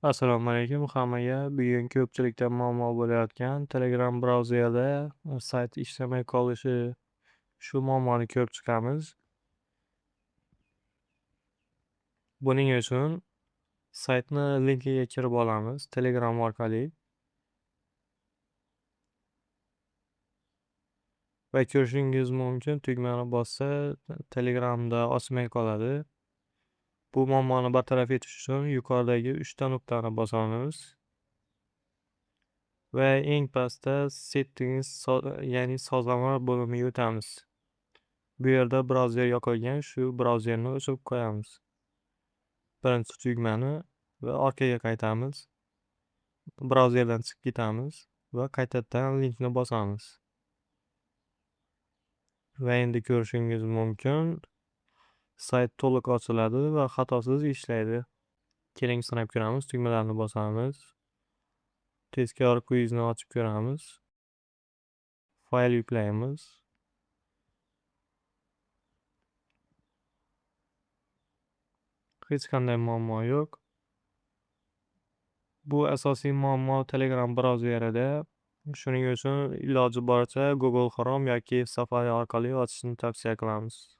Assalomu alaykum hammaga. Bugun ko'pchilikda muammo bo'layotgan Telegram brauzerida sayt ishlamay qolishi, shu muammoni ko'rib chiqamiz. Buning uchun saytni linkiga kirib olamiz Telegram orqali. Va ko'rishingiz mumkin, tugmani bossa, Telegramda ochmay qoladi. Bu muammoni bartaraf etish uchun yuqoridagi uchta nuqtani bosamiz. Va eng pastda Settings, ya'ni sozlamalar bo'limiga o'tamiz. Bu yerda brauzer yoqilgan, shu brauzerni o'chirib qo'yamiz. Birinchi tugmani va orqaga qaytamiz. Brauzerdan chiqib ketamiz va qaytadan linkni bosamiz. Va endi ko'rishingiz mumkin, sayt to'liq ochiladi va xatosiz ishlaydi. Keling, sinab ko'ramiz, tugmalarni bosamiz. Tezkor quizni ochib ko'ramiz. Fayl yuklaymiz. Hech qanday muammo yo'q. Bu asosiy muammo Telegram brauzerida. Shuning uchun iloji boricha Google Chrome yoki Safari orqali ochishni tavsiya qilamiz.